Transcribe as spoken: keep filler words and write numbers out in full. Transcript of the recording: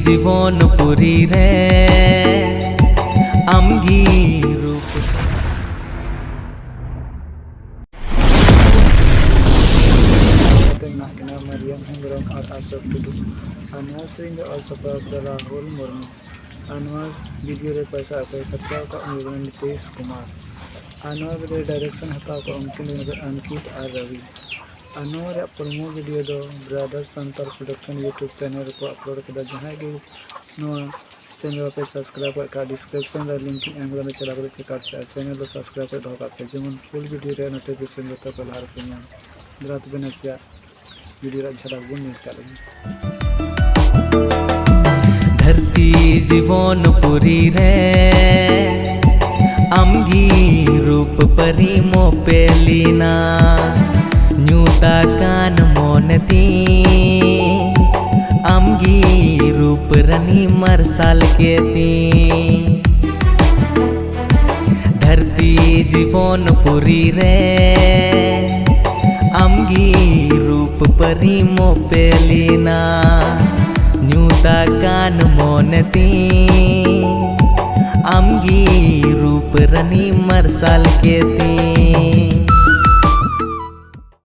ᱡᱤᱵᱚᱱ ᱯᱩᱨᱤ ᱨᱮ ᱟᱢᱜᱮ ᱨᱩᱯ᱾ ᱛᱮ ᱢᱮᱱᱟᱜ ᱠᱤᱱᱟ ᱢᱟᱨᱤᱭᱟᱢ ᱦᱮᱢᱵᱨᱚᱢ ᱟᱨ ᱟᱥᱳᱠ ᱴᱩᱰᱩ᱾ ᱟᱨ ᱱᱚᱣᱟ ᱥᱮᱨᱮᱧ ᱫᱚ ᱚᱞ ᱥᱟᱯᱲᱟᱣ ᱠᱟᱫᱟ ᱨᱟᱦᱩᱞ ᱢᱩᱨᱢᱩ᱾ ᱟᱨ ᱱᱚᱣᱟ ᱵᱷᱤᱰᱤᱭᱳ ᱨᱮ ᱯᱚᱭᱥᱟ ᱚᱠᱚᱭ ᱠᱷᱚᱨᱪᱟ ᱟᱠᱟᱫ, ᱩᱱᱤ ᱫᱚ ᱱᱤᱛᱤᱥ ᱠᱩᱢᱟᱨ᱾ ᱟᱨ ᱱᱚᱣᱟ ᱵᱷᱤᱰᱤᱭᱳ ᱰᱟᱭᱨᱮᱠᱥᱚᱱ ᱦᱟᱛᱟᱣ ᱠᱟᱜ ᱩᱱᱠᱤᱱ ᱫᱚ ᱟᱱᱠᱤᱛ ᱟᱨ ᱨᱚᱵᱤ᱾ ᱟᱨ ᱱᱚᱣᱟ ᱨᱮᱭᱟᱜ ᱯᱨᱳᱢᱳ ᱵᱷᱤᱰᱤᱭᱳ ᱫᱚ brother Santal production YouTube channel ᱨᱮᱠᱚ ᱟᱯᱞᱳᱰ ᱠᱟᱫᱟ᱾ ᱡᱟᱦᱟᱸᱭ ᱜᱮ ᱱᱚᱣᱟ ᱪᱮᱱᱮᱞ ᱵᱟᱯᱮ ᱥᱟᱵᱥᱠᱨᱟᱭᱤᱵ ᱟᱠᱟᱫ ᱠᱷᱟᱱ, ᱰᱤᱥᱠᱨᱤᱯᱥᱚᱱ ᱨᱮ ᱞᱤᱝᱠ ᱤᱧ ᱮᱢ ᱠᱟᱫᱟ, ᱪᱟᱞᱟᱣ ᱠᱟᱛᱮ ᱪᱮᱠ ᱟᱣᱩᱴ ᱯᱮ᱾ ᱟᱨ ᱪᱮᱱᱮᱞ ᱫᱚ ᱥᱟᱵᱥᱠᱨᱟᱭᱤᱵ ᱠᱟᱛᱮ ᱫᱚᱦᱚ ᱠᱟᱜ ᱯᱮ, ᱡᱮᱢᱚᱱ ᱯᱷᱩᱞ ᱵᱷᱤᱰᱤᱭᱳ ᱨᱮᱭᱟᱜ ᱱᱳᱴᱤᱯᱷᱤᱠᱮᱥᱚᱱ ᱡᱚᱛᱚ ᱠᱚ ᱞᱟᱦᱟ ᱨᱮᱯᱮ ᱧᱟᱢ᱾ ᱫᱮᱞᱟ ᱛᱚᱵᱮ ᱱᱟᱥᱮᱭᱟᱜ ᱵᱷᱤᱰᱤᱭᱳ ᱨᱮᱭᱟᱜ ᱡᱷᱟᱞᱟᱠ ᱵᱚᱱ ᱧᱮᱞ ᱠᱟᱜ ᱞᱮᱜᱮ᱾ ᱫᱷᱟᱹᱨᱛᱤ ᱡᱤᱵᱚᱱ ᱯᱩᱨᱤ ᱨᱮ ᱟᱢᱜᱮ ᱨᱩᱯ ᱯᱟᱹᱨᱤᱢ ᱚᱯᱮᱞᱤᱱᱟ᱾ ᱧᱩᱛ ᱟᱠᱟᱱ ᱢᱚᱱᱮ ᱛᱤᱧ ᱟᱢᱜᱮ ᱨᱩᱯ ᱨᱟᱹᱱᱤ ᱢᱟᱨᱥᱟᱞ ᱠᱮᱫ ᱛᱤᱧ᱾ ᱫᱷᱟᱹᱨᱛᱤ ᱡᱤᱵᱚᱱ ᱯᱩᱨᱤ ᱨᱮ ᱟᱢᱜᱮ ᱨᱩᱯ ᱯᱟᱹᱨᱤᱢ ᱚᱯᱮᱞᱤᱱᱟ᱾ ᱧᱩᱛ ᱟᱠᱟᱱ ᱢᱚᱱᱮ ᱛᱤᱧ ᱟᱢᱜᱮ ᱨᱩᱯ ᱨᱟᱹᱱᱤ ᱢᱟᱨᱥᱟᱞ ᱠᱮᱫ ᱛᱤᱧ᱾